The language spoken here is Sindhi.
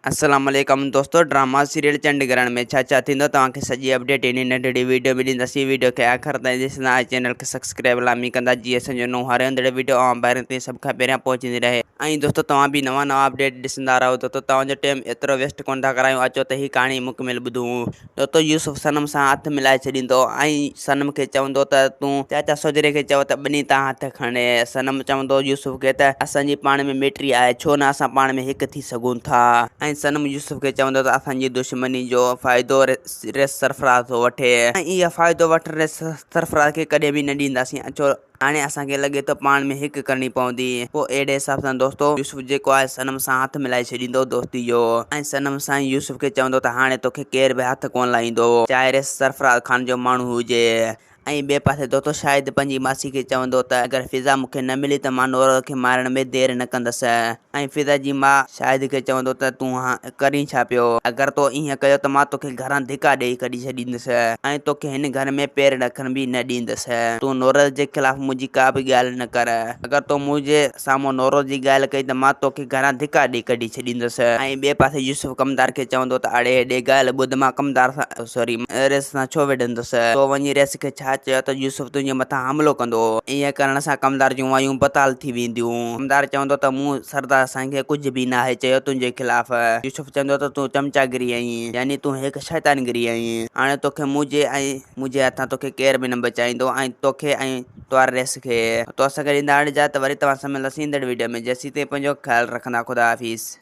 السلام عليڪم دوستو ڊراما سيريل چنڊ گرهڻ ۾ ڇا ڇا ٿيندو توهان کي سڄي اپڊيٽ انهي ننڍڙي ويڊيو ۾ ڏينداسين ويڊيو کي آخر تائين ڏسندا ۽ چينل کي سبسڪرائب لازمي ڪندا جيئن اسان جو نئون هر ايندڙ ويڊيو اوهان ڀائرن تائين سڀ کان پهريان پهچندي رهي. ۽ دوستو توهان به نوان نوان اپڊيٽ ڏسندا رهو دوستو توهان جو ٽيم ايترو ويسٽ ڪونه ٿا ڪرايون اچو ته هي ڪهاڻي مڪمل ٻڌون. دوستو يوسف صنم سان هٿ ملائي ڇڏيندو ۽ صنم کي چوندو ته تون چاچا سوجهري کي چئو ته ٻنهي تان هٿ کڻي. صنم چوندو يوسف کي ته اسان جي پاڻ ۾ ميٽري آهي ڇو نه اسان پاڻ ۾ هڪ ٿي سگهون ٿا. ۽ صنم يوسف کي چوندو ته اسان جي دشمني جو فائدو ريس سرفراز ٿو وٺي ۽ اهو فائدو وٺڻ ريس سرفراز کي ڪڏهن به نه ڏينداسين اچو هاڻي اسان کي لڳي ٿو پاڻ ۾ هڪ ڪرڻي پوندي. پوء اهڙي حساب سان دوستو يوسف جيڪو آهي صنم سان هٿ ملائي ڇڏيندو دوستي جو ۽ صنم سائين يوسف کي چوندو ته هاڻي توکي ڪير به هٿ ڪونه لائيندو چاهي ريس سرفراز خان جو ماڻهو هجي ۽ ٻئي پاسي دوستو شاهد پنهنجي ماسي کي چوندو ته اگر فضا مون کي نه ملي ته مان نورل کي مارڻ ۾ دير نه ڪندس ۽ فضا جي ماء شاهد کي چوندو ته تون ڪرين ڇا پيو؟ اگر تو ائين ڪيو ته مان توکي گهران ڌڪا ڏيئي ڪڍي ڇڏيندس ۽ توکي هن گهر ۾ پير رکڻ به نه ڏيندس. تون نورل جي خلاف منهنجي ڪا به ڳالهه نه ڪر. اگر تو منهنجي سامهون نورل جي ڳالهه ڪئي ته مان توکي گهران ڌڪا ڏيئي ڪڍي ڇڏيندس. ۽ ٻئي پاسي يوسف ڪمدار کي چوندو ته اڙي هيڏي ڳالهه ٻڌ مان ڪمدار سان سوري ريس سان ڇو وڙهندس؟ تو وڃي ريس کي ڇا چيو ته يوسف تنهنجي مٿان حملو ڪندو. ائين ڪرڻ سان ڪمدار جون وايون بتال ٿي وينديون. ڪمدار چوندو ته مون سردار سائين کي ڪجهه به ناهي چيو تنهنجي خلاف. يوسف چوندو ته تون چمچاگري آهين، يعني تون هڪ شيطانگري آهين. هاڻي توکي منهنجي ۽ منهنجي هٿان توکي ڪير به نه بچائيندو ۽ توکي ۽ توهار ريس کي. تو اسان کي ڏيندا اجازت وري توهان سان ملنداسين ايندڙ ويڊيو ۾ جيسين تائين پنهنجو خيال رکندا خدا حافظ.